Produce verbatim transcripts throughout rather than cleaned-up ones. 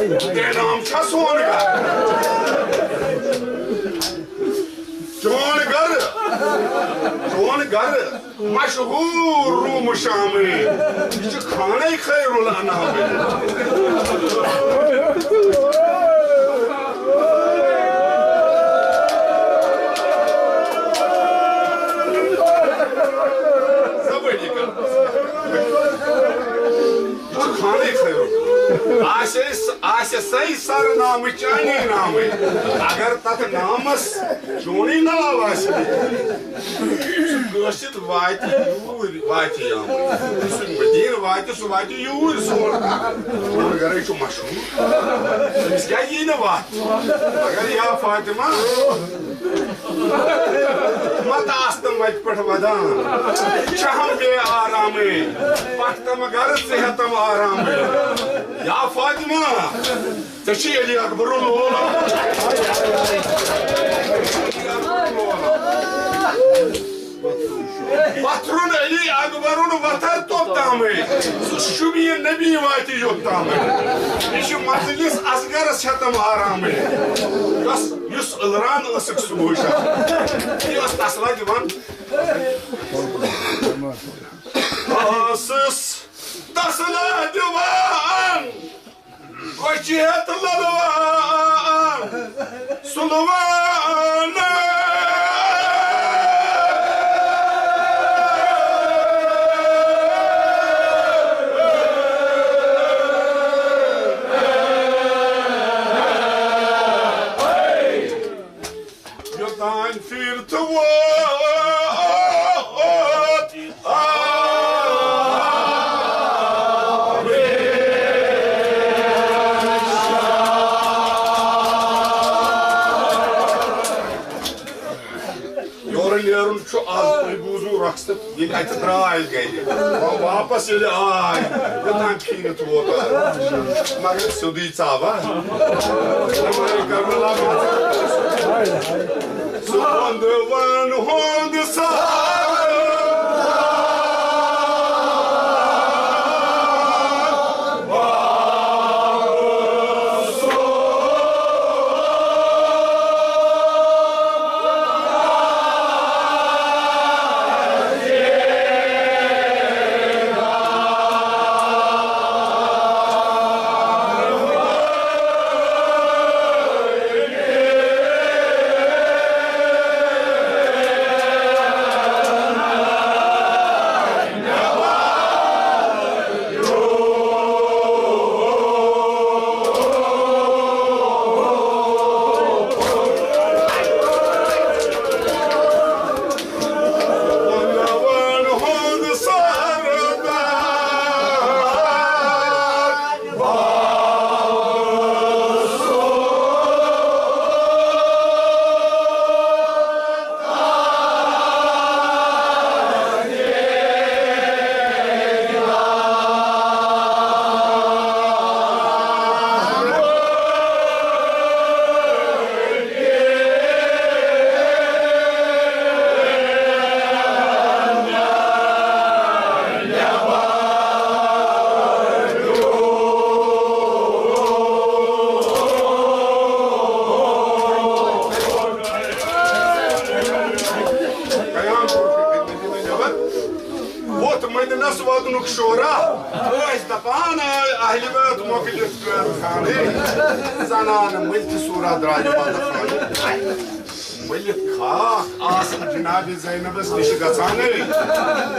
بے نام چھا سون گرٕ؟ چون گرٕ، چون گرٕ مشہوٗر روم شامٕے، یہِ چھُ خانَے خیر الانامٕے۔ زبٲنی کر۔ یہِ چھُ خانٕے خیرُک۔ آسہِ أسۍ، آسہِ سَے سر نامہٕ چانی نامٕے۔ اگر تتھ نامس چونُے ناو آسہِ، سُہ کٲشِر واتہِ یوٗرۍ، واتہِ یامٕے۔ یُس مدیٖنہٕ واتہِ، سُہ واتہِ یوٗرۍ سون۔ سون گرے چھُ مشہوٗر۔ أمِس کیٛازِ یی نہٕ وتھ؟ مگر یا فاطمہ، مت آس تم وتہِ پٮ۪ٹھ ودان، چھہم بے آرامٕے، پکھ تم گرٕ ژٕ ہٮ۪تم آرامٕے۔ یا فاطمہ، ژےٚ چھُے علی اکبرُن لول۔ پتھرُن علی اکبرُن وتھر توٚت تامٕے، سُہ شوٗبہِ نبی واتہِ یوٚت تامٕے۔ یہِ چھُ مجلس اصغرس ہٮ۪تم آرامٕے، یۄس، یُس ألران ٲسٕکھ صبحٲے شام۔ یہِ ٲس تسلا دِوان۔ ٲسٕس تسلا دِوان۔ کۄچھِ ہٮ۪تھ للوان سُلوان۔ یوٚتام پھِرتھ ووت۔ یورٕ نیرُن چھُ آز، تُہۍ بوٗزِو رۄخصت، ییٚلہِ اَتہِ درٛاے گرِ، واپس ییٚلہِ آے، یوٚتام پھیٖرِتھ ووت۔ مگر سیوٚدُے ژاوا۔ سُہ وَندٕ وَن ہُنٛد سہارٕ۔ ووت مدینس واتنُک شورا، ٲسۍ دپان، آے اہلِ بیت مۄکلِتھ کٲم خانٕے۔ زنانہٕ مٔلۍ تہِ سورا درٛاے پتہٕ خانہٕ۔ مٔلِتھ خاک آسہٕ جناب زینبس نِش گژھانٕے۔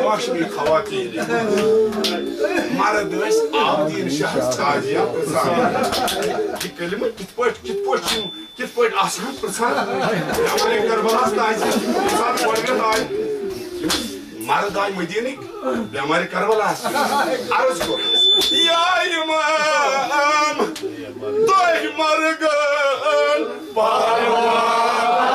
کاشمی خواتین۔ مرد ٲسۍ عابدین شاہس قاضیہ پرژھان، یہِ کلمہٕ کِتھ پٲٹھۍ، کِتھ پٲٹھۍ چھُ کِتھ پٲٹھۍ آسان پرژھان؟ پیغمبر کربلاہس تانۍ چھِ پرژھان، گۄڈٕنیتھ آے مرد آے مدیٖنٕکۍ، پیغمبر کربلاہس عرض کوٚر، یا امام، تۄہہِ مرگن پروان۔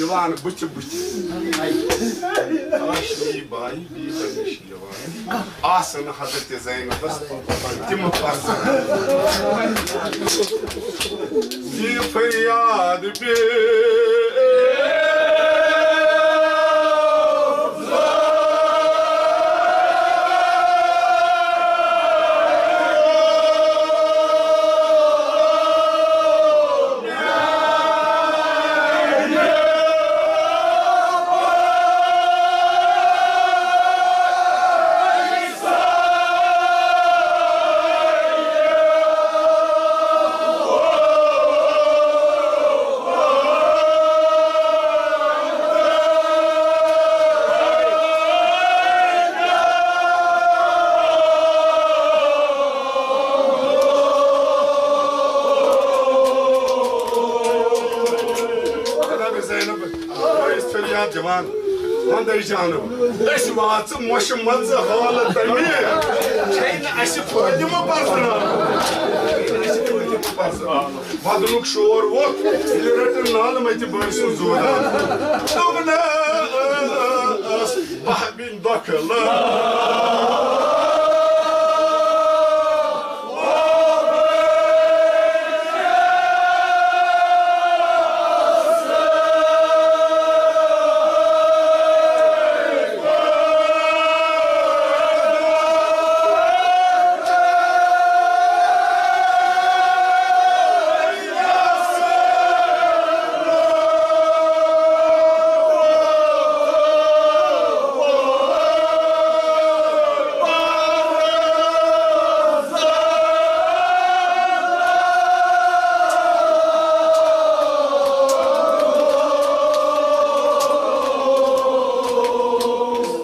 یِوان بٕچھِ بٕچھِ۔ آ، شی بایی بی بنی شی یِوان۔ آسن حضرت زینبس تِم پرزٕ۔ یہِ فریاد بے جناب زینب، أسۍ فریاد دِوان، وندے جانو، أسۍ واژٕ مۄشہِ منٛزٕ حالت تَمہِ، چھے نہٕ اَسہِ فٲیدٕ مہ پرزٕناوُن۔ اَسہِ فٲیدٕ مہ پرزٕناوُن۔ بدنُک شور ووٚتھ، ییٚلہِ رٔٹٕن نالہٕ مَتہِ بٲے سُنٛد زوٗ۔ دوٚپنَس، بہہ بِنۍ دۄکھٕ لٲ۔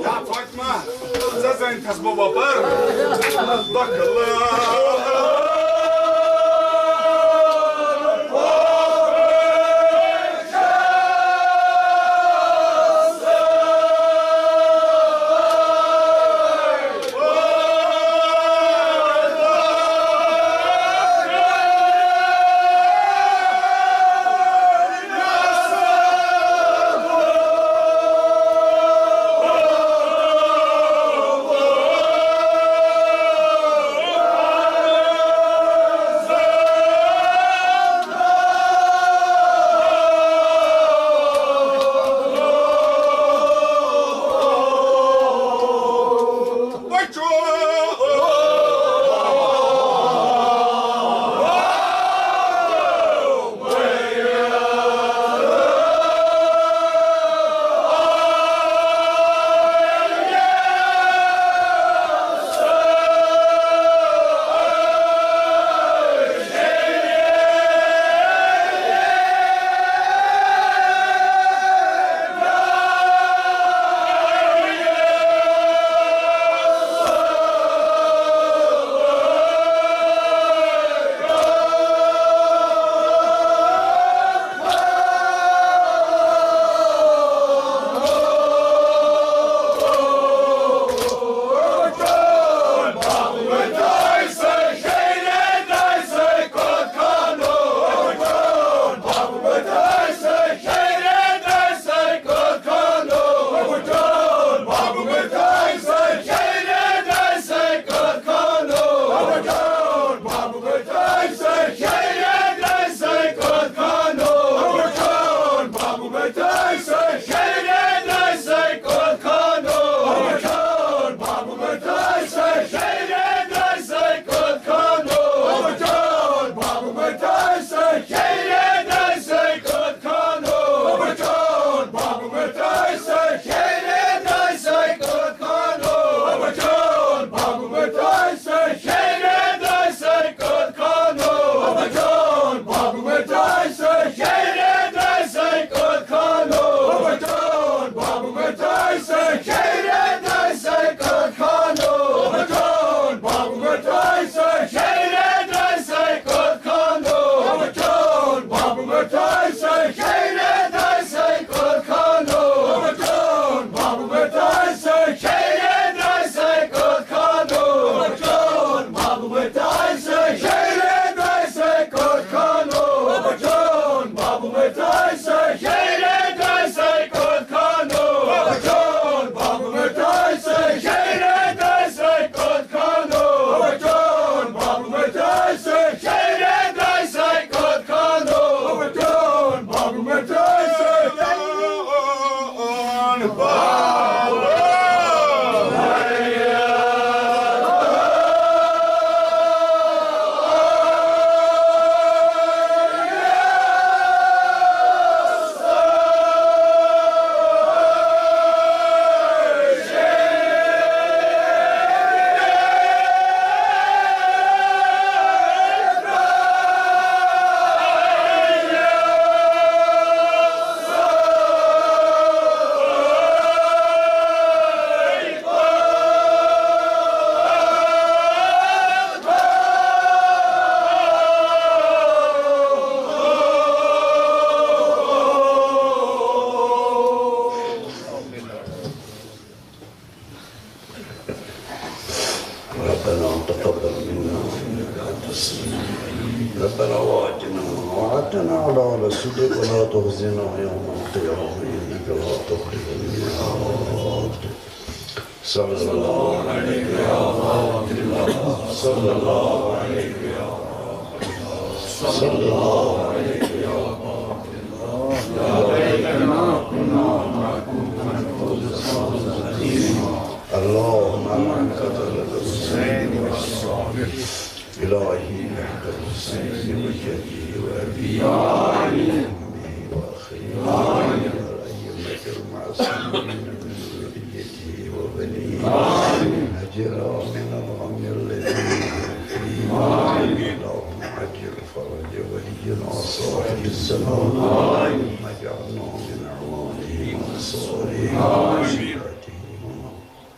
یا فاطمہ، ژےٚ زٲنۍ تھس بہٕ وۄپر۔ بخلا۔ ربنا تقبل منا إنك أنت السميع العليم. ربنا وآتنا ما وعدتنا على رسلك ولا تخزنا يوم القيامة إنك لا تخلف الميعاد. صلى الله عليك يا رسول الله. صلى الله عليك يا رسول الله. صلى الله عليك يا رسول الله. يا ليتنا كنا معكم فنفوز فوزا عظيما. اللهم أنت الحسين والصحابة. إلهي بحق الحسين وجده وأبيه وأمه وأخيه والأئمة المعصومين من ذريته وبنيه. أجرا من الغم الذي هم فيه. اللهم عجل فرج ولينا صاحب الزمان. اللهم اجعلنا من أعوانه وأنصاره وشفعته.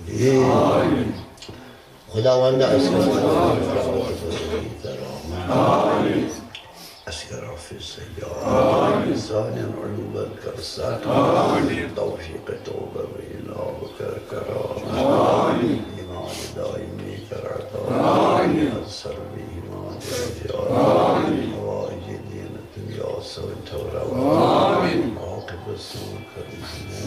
آمين. خداوند، اسہِ کر، اسہِ کر حافظ سیاد. آمین. سانٮ۪ن علومن کر سخ. آمین. توفیق توبہ و انابہ کر کرام. آمین. ایمان دائمی کر عطا. آمین. از سر ایمان زیاد. آمین. حوائج دین دنیا سوچ تھورا. آمین. عاقبت سوچ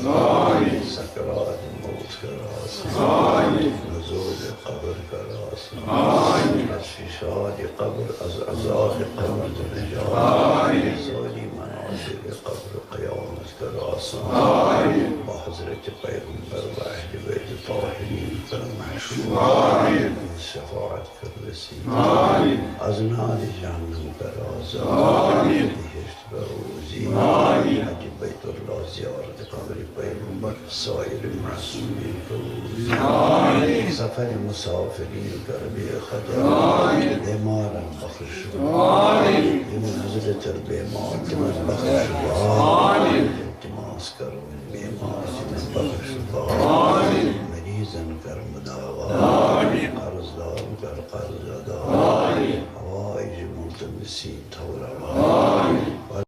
آمین. سکرات موت کر آسان. آمین. نزول قبر کر آسان. آمین. از فشار قبر، از عذاب قبر نجات. آمین. سوری منازل قبر قیامت کر آسان. آمین. با حضرت پیغمبر و اہل بیت طاہرین کر محشور. آمین. شفاعت کر نصیب. آمین. از نار جہنم کر آزاد. آمین. بہشت بروزی. آمین. حج بیت اللہ زیارت قبر پیغمبر سایر معصومین قبول. آمین. سفر مسافرین کر بے خطر. آمین. بیماران بخش. آمین. یمن حضرت بیمار تمن بخش. آمین. التماس کرو بیمار تمن بخش. آمین. مریضن کر مداوا. آمین. قرضدار کر قرض ادا.